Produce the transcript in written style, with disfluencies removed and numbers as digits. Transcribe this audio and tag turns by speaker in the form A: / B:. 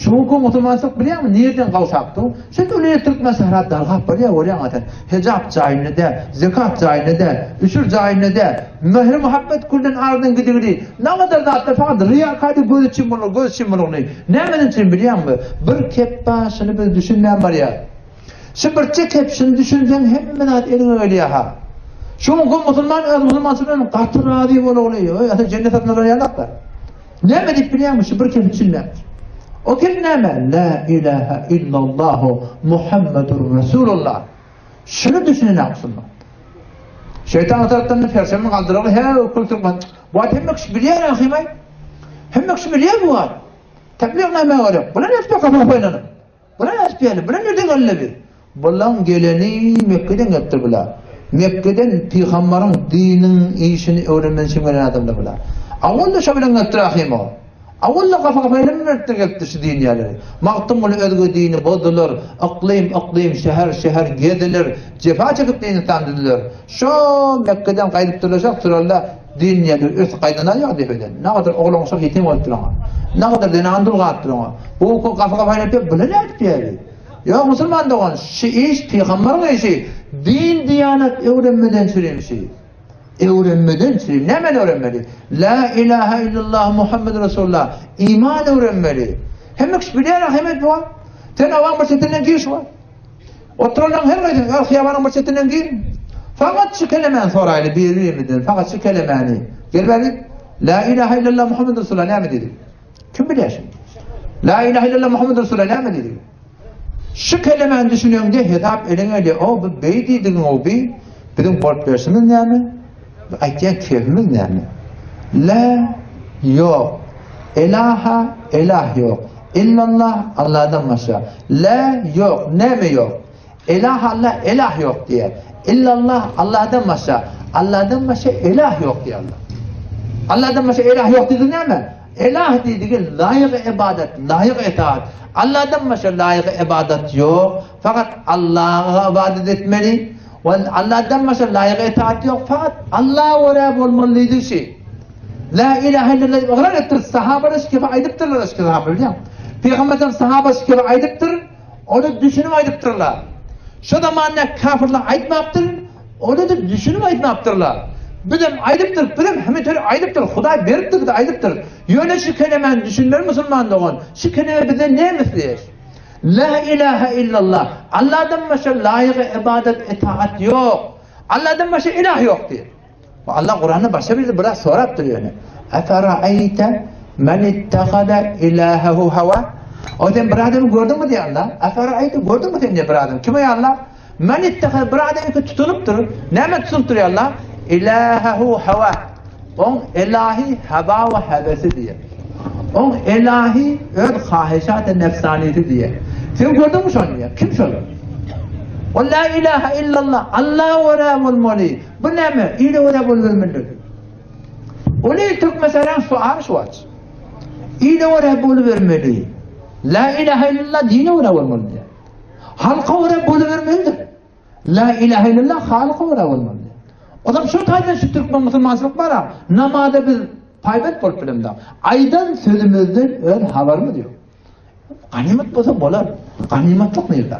A: Şu günki musulmançylyk bilýäňmi nirden gowşap dur? Şu uly türkmen sähra dargap barýar görýäň sen. Hijap jaýynda däl, zekat jaýynda däl, üşür jaýynda däl. Mähir-muhabbet külden aradan gidigili. Nagadar zatlar fakat riýakary göz üçin bolar, göz üçin bolany. Nämeden üçin bilýäňmi? Bir kep başyny biz düşünmän barýar. Şu birçe kep şuny düşünseň hemme zat eliňe gelýär ha. Şu günki musulman öz musulmançylygyndan gaty razy bolagly. Oý, ata jennet satyn alan ýalak-da. Näme diýip bilýäňmi şu bir kep düşünmän. O kep näme? La ilaha illallahu Muhammedur Resulullah. Şuny düşünen musulman. Şeytan o tarapdan da perçemini galdyraly, he, kul türkmen. Bu at hemme kişi bilýär ahymay. Hemme kişi bilýär bu at. Tebliğ näme gerek? Bular nätip kafa koýlanyp? Bular nätip geldi? Bular nereden geldi bi? Bulaň geleni Mekgeden gelipdir bular. Mekgeden pygambaryň diniň işini öwrenmek üçin gelen adamlar bular. Awal-da şo bilen gelipdir ahym o. Awal-da gapa gapa ylym beripdir gelipdir şu din ýerleri. Magtymguly özge dini bozdular, yklym yklym, şäher şäher gezdiler, jepa çekip din yslam düzdüler. Şo Mekgeden gaýdypdyrlar şo turanda din ýerleri ösüp gaýdana ýok depeden. Nagadar oglan-uşak ýetim bolupdyr oňa. Nagadar zenan dul galypdyr oňa. Bu gapa gapa aýlanyp bular nädip ýeri? Ýok musulman dogan, şu iş pygambaryň işi. Din diýanet öwrenmeden çürim şi. Öwrenmeden çürim. Näme öwrenmeli? La ilaha illallah Muhammed Resulullah. Iman öwrenmeli. Hemme kişi bilýär hemet bu. Sen owaň bir çetinden gir şu. Oturanlaryň her biri ol hyýabanyň bir çetinden gir. Fakat şu kelemäni soraýly bir-birimizden. Fakat şu kelemäni. Gel bäri. La ilaha illallah Muhammed Resulullah näme diýdi? Kim bilýär şuny? La ilaha illallah Muhammed Resulullah näme diýdi? Şu kelemäni düşüneňde hesap eliňe gelýär. O bu beý diýdigiň o bi. Biziň bolup berşimiz näme? Bu aýtýan kebimiz näme? La ýok. Elaha elah ýok. Illallah Allahdan başga. La ýok. Näme ýok? Elah Allah elah ýok diýýär. Illallah Allahdan başga. Allahdan başga elah ýok diýýär Allah. Allahdan başga elah ýok diýdi näme? Elah diýdigi laýyk ibadat, laýyk itaat. Allahdan başga laýyk ibadat ýok. Fakat Allaha ibadat etmeli. We Allahdan başga laýyk itaat ýok. Fakat Allaha görä bolmaly diýdigi şi. La ilaha illallah diýip ygrar etdir. Sahabalar şu kebi aýdypdyrlar şu sahabalar bilýäň. Pygamberimiz sahaba şu kebi aýdypdyr. Ony düşünip aýdypdyrlar. Şo zamanda kafirler aýtmapdyr, ony-da düşünip aýtmapdyrlar. Bizem aýdypdyr, bizem hemeter aýdypdyr, Hudaý beripdir bize aýdypdyr. Ýöne şu kelemäni düşünmeli musulman dogan. Şu keleme bizden näme isleýär? La ilaha illallah. Allahdan başga laýyk ibadat, itaat ýok. Allahdan başga ilah ýok diýip. Allah Kuranda başga bir biraz sorapdyr ýöne. Efera'eyte men ittehada ilahehu hawa? O sen bir adamy gördüňmi diýär Allah. Efera'eyte gördüňmi sen diýär bir adam. Kim ey Allah? Men ittehada bir adam ki tutunypdyr. Näme tutunypdyr ýa Allah? Ilahehu hawa. Oň ilahi hava we hewesi diýär. Oň ilahi öz hahyşat-y nefsanisi diýär. Sen gördüňmi şony diýär. Kim şol? O la ilahe illallah. Allah görä bolmaly. Bu näme? Ile görä bolubermelidir. Ony türkmensäraň şuary şu wagt. Ile görä bolubermeli. La ilahe illallah dine görä bolmaly diýär. Halka görä bolubermelidir. La ilahe illallah halka görä bolmaly diýär. Odam şu taýdan şu türkmen musulmançylyk bar Namaza biz paýbent bolup bilemde. Aýdan sözümizden öz habarymyz ýok. Ganymat bolsa bolar. Ganymatlyk nirde?